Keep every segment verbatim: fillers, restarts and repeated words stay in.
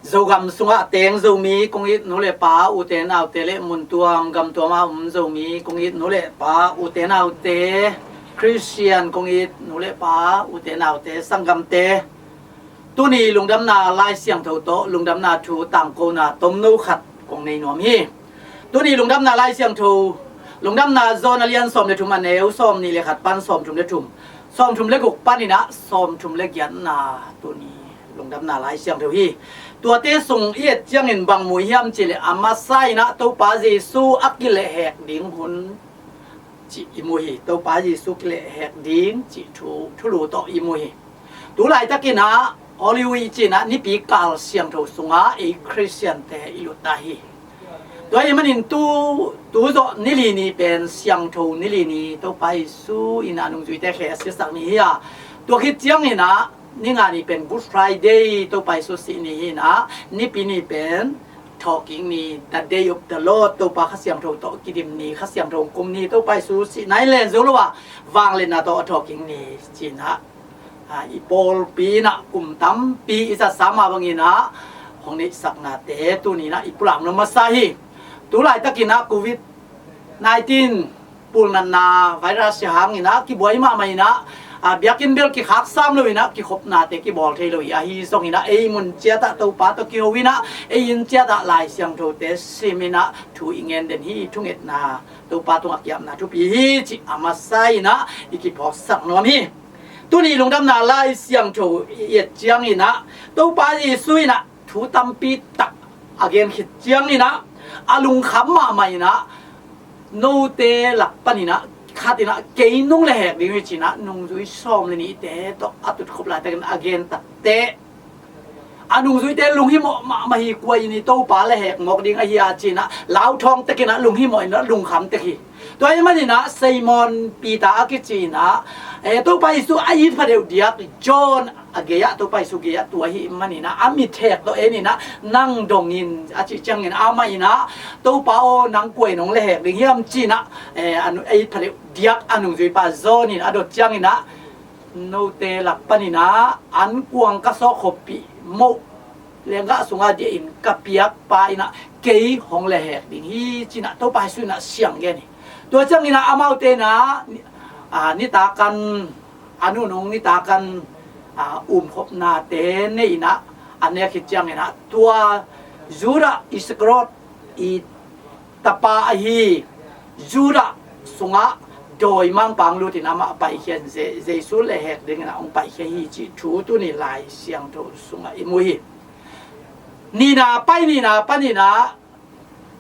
Zogam sungah teng Zomi kong it nu le pa, ute naute le muntuam gamtuam a um Zomi kong it nu le pa, ute naute, Khristian kong it nu le pa, ute naute, sanggamte, tuni lungdamna Lai Siangtho tawh lungdamna thu tangkona tomno khat kong nei nuam hi. Tuni lungdamna Lai Siangtho, lungdamna John a lian sawm le thum, a neu sawm nih le khat pan sawm thum le thum, sawm thum le guk panin ah sawm thum le giatna, tuni lungdamna Lai Siangtho hi. Tuate sung i et ciangin bang mu hiam cih leh, a masa in ah Topa Jesu a kilehhek ding hun cih i mu hi. Topa Jesu kilehhek ding cih thu, thulu tawh i mu hi. Tu laitakin ah Holy Week ci-in ah nipi kal siangtho sungah ei Khristiante i lut ta hi. Tua ahih manin tu, tu zawh ni li ni pen siangtho ni li ni, Topa Jesu in a nungzuite khe a siasak ni hi a, tua khit ciangin ah ni nga ni pen Good Friday, Topa Jesu sih ni hi-in ah nipi ni pen thawhkik ni, the day of the Lord, Topa Kha Siangtho tawh kidim ni, Kha Siangtho kum ni, Topa Jesu sihna in len zo lo a, vangliatna tawh a thawhkik ni ci-in ah, a, i pawlpi in ah kum tampi i zatsa mah bangin ah hong neihsaknate tuni in ah i pulak nuam masa hi. Tu laitakin ah Covid nineteen pulnatna virus hi hangin ah kibuai mahmah in ah, a, biakinn bel kikhak sam lo in ah kikhopnate kibawl thei lo hi. Ahi zongin ah ei mun ciat ah Topa tawh kiho in ah, ei inn ciat ah Lai Siangthote sim in ah thu i ngen den hi. Thungetna Topa tungah ki-apna thupi hi cih a masa in ah i kiphawksak nuam hi. Tuni lungdamna Lai Siangtho i et ciangin ah Topa Jesu in ah thu tampi tak a gen khit ciangin ah a lungkham mahmah in ah, note lak panin ah khat in ah kei nong lehhek ding hi ci-in ah nungzui sawm le nihte tawh a tutkhop laitakin a gen takteh, a nungzuite lunghimawh mahmah hi. Kua in i Topa lehhek mawk ding ahi a ci-in ah lauthawng tek in ah lunghimawh in ah lungkham tek hi. Tua ahih manin ah Simon Peter a kici in ah, eh, Topa Jesu a it phadeuh diak John a gei-ah, Topa Jesu gei-ah tu ahih manin ah a mit hek tawh en in ah, nang dong in a cih ciangin amah in ah, Topa aw, nang kua in hong lehhek ding hiam ci-in ah, eh, a nu-, a it phadeuh diak a nungzuipa John in a dot ciangin ah, note lak panin ah ankuang ka sawk khopih moh lenggah sungah diahin ka piakpa in ah kei hong lehhek ding hi ci-in ah Topa Jesu in ah siang gen hi. Tua ciangin ah amaute in ah, a, nitak an, a nunung nitak an, a, umkhopnate nei in ah a nek khit ciangin ah tua Judah Iskariot i tapa ahi Judah sungah dawimangpa hong lut in amah a paikhia in Je-, Jesu lehhek dingin ah hong paikhia hi cih thu tuni Lai Siangtho sungah i mu hi. Nihna pai nihna panin ah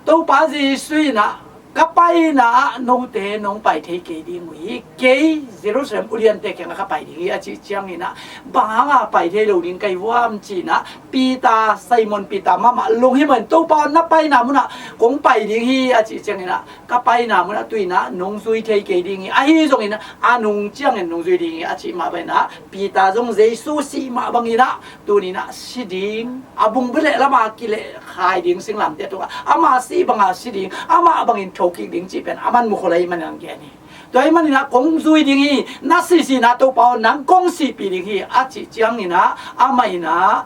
Topa Jesu in ah, ka paina ah note nong pai thei kei ding uh hi. Kei Jerusalem uliante kiangah ka pai ding hi a cih ciangin ah, bang hanga pai thei lo ding ka hi vuam ci-in ah Peter, Simon Peter mahmah lunghimawh in, Topa aw, na paina munah kong pai ding hi a cih ciangin ah, ka paina munah tu-in ah nong zui thei kei ding hi. Ahi zongin ah a nung ciangin nong zui ding hi a cih mah bangin ah Peter zong Jesu sih mah bangin ah tuni-in ah si ding, a bung bia leh lama kilehkhai ding singlamteh tungah ama sih banga si ding, amah bangin thokik ding cih pen aman mukhol ahih manin hong gen hi. Tua ahih manin ah kong zui ding hi, na sihsihna Topa aw, nang kong sihpih ding hi a cih ciangin ah amah in ah,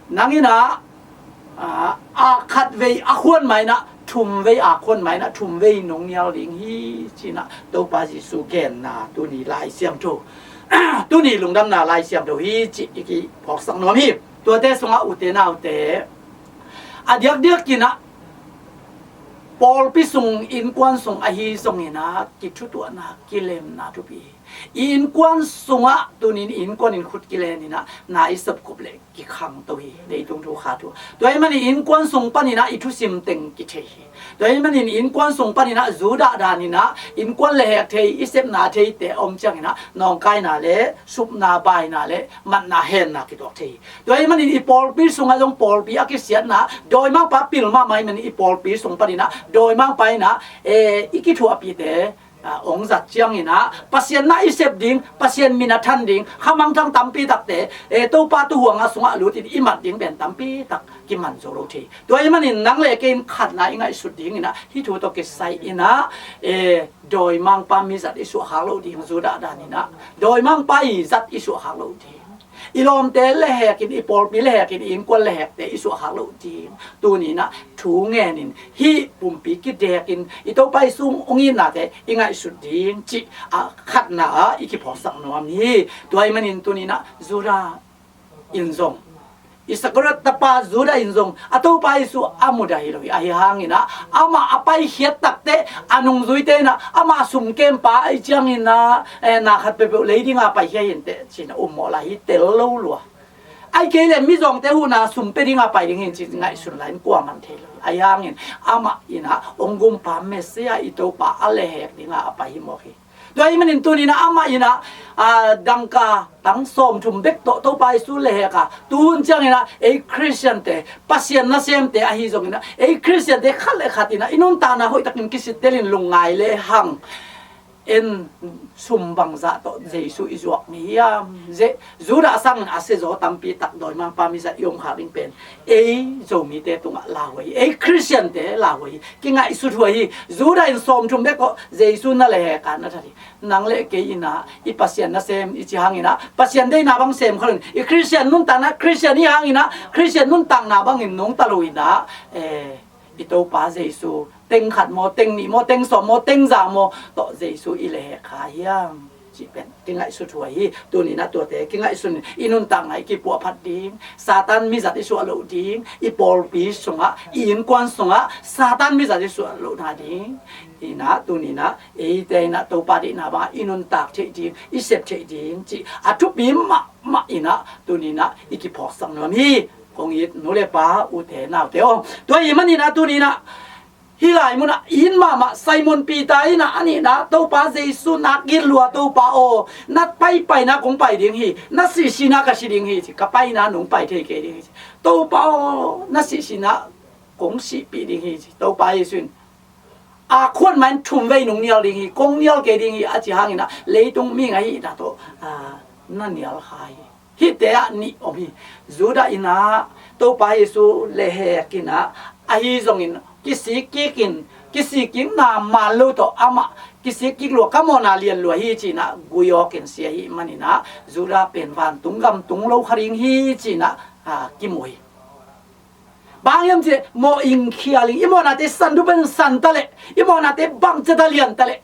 nang in ah, a, a khatvei a khuan mah in ah, thumvei a khuan mah in ah, thumvei nong nial ding hi ci-in ah Topa Jesu genna tuni Lai Siangtho, tuni lungdamna Lai Siangtho hi cih i kiphawksak nuam hi. Tuate sungah ute naute, a diakdiakin ah pawlpi sung, innkuan sung ahi zongin ah kithutuahna, kilemna thupi hi. I innkuan sungah tunin i innkuan in khut kilen in ah na i sepkup leh kikhangto hi, leitung thu kha thu. Tua ahih manin innkuan sung panin ah i thusim teng kithei hi. Tua ahih manin innkuan sung panin ah Judah danin ah innkuan lehhek thei, i sepna theite a om ciangin ah nawngkaina le supna, baina le matna, henna kituak thei hi. Tua ahih manin i pawlpi sungah zong pawlpi a kisiatna, dawimangpa pil mahmah ahih manin i pawlpi sung panin ah dawimangpa in ah, eh, i kithuahpihte, a, hong zat ciangin ah Pasian na i sep ding, Pasian min a than ding, khamangthang tampi takte, e, Topa tuuhuanga sungah lutin i mat ding pen tampi tak kiman zo lo thei. Tua ahih manin nang le kei in khatna i ngaihsut dingin ah hih thu tawh kisai in ah, e, dawimangpa mi zat i suahkhak loh ding, Judah danin ah dawimangpa i zat i suahkhak loh ding. i lawmte lehhekin, i pawlpi lehhekin, i innkuan lehhekte i suahkhak loh ding. Tuni-in ah thu ngenin hih pumpi kidekin i Topa Jesu hong itnate i ngaihsut ding cih a khatna ah i kiphawksak nuam hi. Tua ahih manin tuni-in ah Judah in zong, Iskariot tapa Judah in zong a Topa Jesu a mudah hi lo hi. Ahi hangin ah amah a paikhiat takteh a nungzuite in ah amah sumkempa ahih ciangin ah, eh, na khat peuhpeuh lei dinga paikhia hi inteh ci-in ah ummawh lai hi, tel lo lua. Ahih kei leh mizawngte huhna sum pia dinga pai ding hi ci-in ngaihsun lai-in kuamah thei lo hi. Ahi hangin amah in ah hong gumpa Messiah i Topa a lehhek dinga a pai hi mawk hi. Tua ahih manin tuni-in ah amah in ah, ah, dangka tang sawmthum bek tawh Topa Jesu lehhek a, tuhun ciangin ah ei Khristiante, Pasian nasemte ahi zongin ah ei Khristiante khat le khat in ah i nuntakna hoihtakin kisittelin lungngai lehang, en sum bangzah tawh Jesu i zuak ni hiam? Ze-, Judah sangin a siazaw tampi tak dawimangpa mizat i omkhak ding pen ei Zomite tungah lauhuai hi, ei Khristiante lauhuai hi, kingaihsut huai hi. Judah in sawmthum bek tawh Jesu na lehhek a na that hi. Nang le kei in ah i Pasian nasem i cih hangin ah Pasian deihna bang sem kholin, i Khristian nuntakna, Khristian i hih hangin ah Khristian nuntakna bangin nungta lo-in ah, eh, i Topa Jesu teng khat maw, teng nih maw, teng sawm maw, teng za maw tawh Jesu i lehhek kha hiam cih pen kingaihsut huai hi. Tuni-in ah tuate kingaihsun, i nuntakna i kipuahphat ding, Satan mizat i suah loh ding, i pawlpi sungah, i innkuan sungah Satan mizat i suah lohna ding. In ah tuni-in ah eite in ah Topa deihna bangah i nuntak theih ding, i sep theih ding cih a thupi mahmah in ah tuni-in ah i kiphawksak nuam hi. Kong it nu le pa, ute naute aw, tua ahih manin ah tuni-in ah hih lai munah i it mahmah Simon Peter in ah a nihna, Topa Jesu, na it lua Topa aw, na paipaina kong pai ding hi, na sihsihna ka si ding hi ci, ka paina nong pai thei kei ding hi ci. Topa aw, na sihsihna kong sihpih ding hi ci. Topa Jesu in, a khuan mah in thum vei nong nial ding hi, kong nial kei ding hi a cih hangin ah leitung mihing ahihna tawh, ah, na nial kha hi. Hihte ah nih om hi. Judah in ah Topa Jesu lehhek in ah, ahi zongin kisik kikin, kisikkikna man lo tawh amah kisik kik lua, ka mawhna lian lua hi ci-in ah gui awkin si ahih manin ah Judah pen vantung gam tung lo kha ding hi ci-in ah, ah, kimu hi. Bang hiam cih leh mawh ingkhia ding, i mawhnate sandup bangin san ta leh, i mawhnate bangci tak lian ta leh,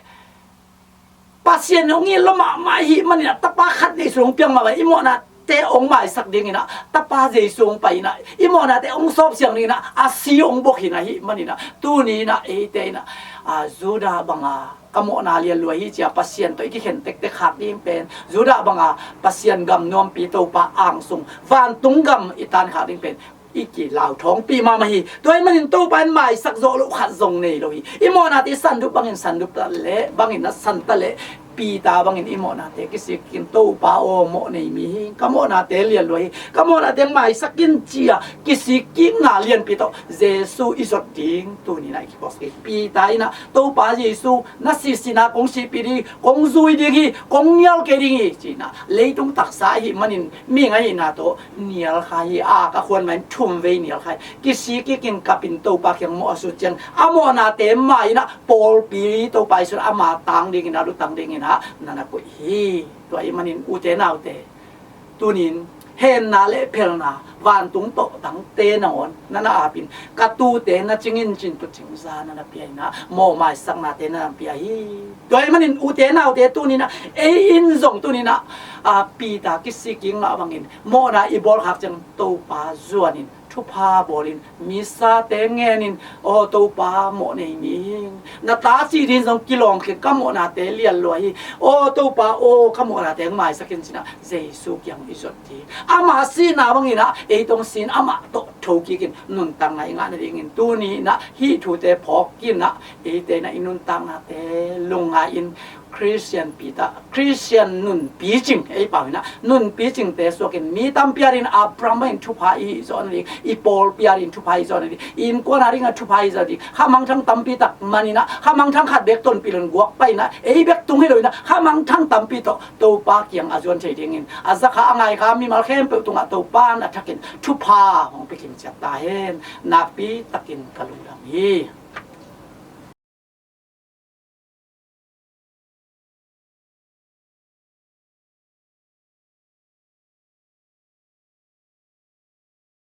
Pasian hong it lua mahmah ahih manin ah Tapa khat Jesu hong piang mahmah, i mawhnate hong maisak dingin ah Tapa Jesu hong pai in ah, i mawhnate hong sawpsiang dingin ah a si hong buak hi in ahih manin ah tuni-in ah eite in ah, ah, Judah banga ka mawhna lian lua hi ci-a Pasian tawh i kikhen tektek khak ding pen, Judah banga Pasian gam nuampi Topa angsung vantung gam i tan khak ding pen i kilauthawngpih mahmah hi. Tua ahih manin Topa in maisak zawh loh khat zong nei lo hi. I mawhnate sandup bangin sandup ta leh, bangin na san ta leh, Peter bangin i mawhnate kisik kikin, Topa aw, mawh nei mi hi ing, ka mawhnate lian lua hi, ka mawhnate maisak in ci-a kisikkikna lianpi tawh Jesu i zot ding tuni-in ah i kiphawksak hi. Peter in ah Topa Jesu, na sihsihna kong sihpih ding, kong zui ding hi, kong nial kei ding hi ci-in ah leitung taksa ahih manin, mihing ahihna tawh nial kha hi. A, ka khuan mah in thum vei nial kha hi. Kisik kikin kapin Topa kiang mawh a sut ciang a mawhnate mai in ah pawlpi Topa Jesu in ama tang dingin ah, lutang dingin ah na na koih hi. Tua ahih manin ute naute, tunin henna le phelna, vantung tawh dangte nangawn na na apin, ka tute na cingin cin tu cingza na na pia in ah, mawh maisaknate na na pia hi. Tua ahih manin ute naute, tunin ah ei in zong tunin ah, a, Peter kisik kik mah bangin mawhna i bawl khak ciang Topa zuanin, thupha bawlin, misate ngenin, aw Topa, mawh nei mi hi ing, na ta cih ding zong kilawm khin, ka mawhnate lian lua hi, aw Topa aw, ka mawhnate hong maisak in ci-in ah Jesu kiang i zot ding. Ama sihna bangin ah ei tawh sin, amah tawh tho kikin nuntakna i ngah nadingin tuni-in ah hih thute phawk in ah eite in ah i nuntaknate lungngai-in, Khristian Peter, Khristian nun picing, ei pau in ah nun picingte suakin, mi tampi adingin Abraham bangin thupha i hih zawh nading, i pawlpi adingin thupha i hih zawh nading, i innkuan adingin thupha i hih zawh nading, khamangthang tampi tak man in ah, khamangthang khat bek tonpih loin guak pai in ah, ei bek tung hi lo in ah, khamangthang tampi tawh Topa kiang a zuan thei dingin, a zakha a ngaikha mimal khempeuh tungah Topa in a thakin thupha hong pia kim ciat ta hen. Nakpi takin ka lungdam hi.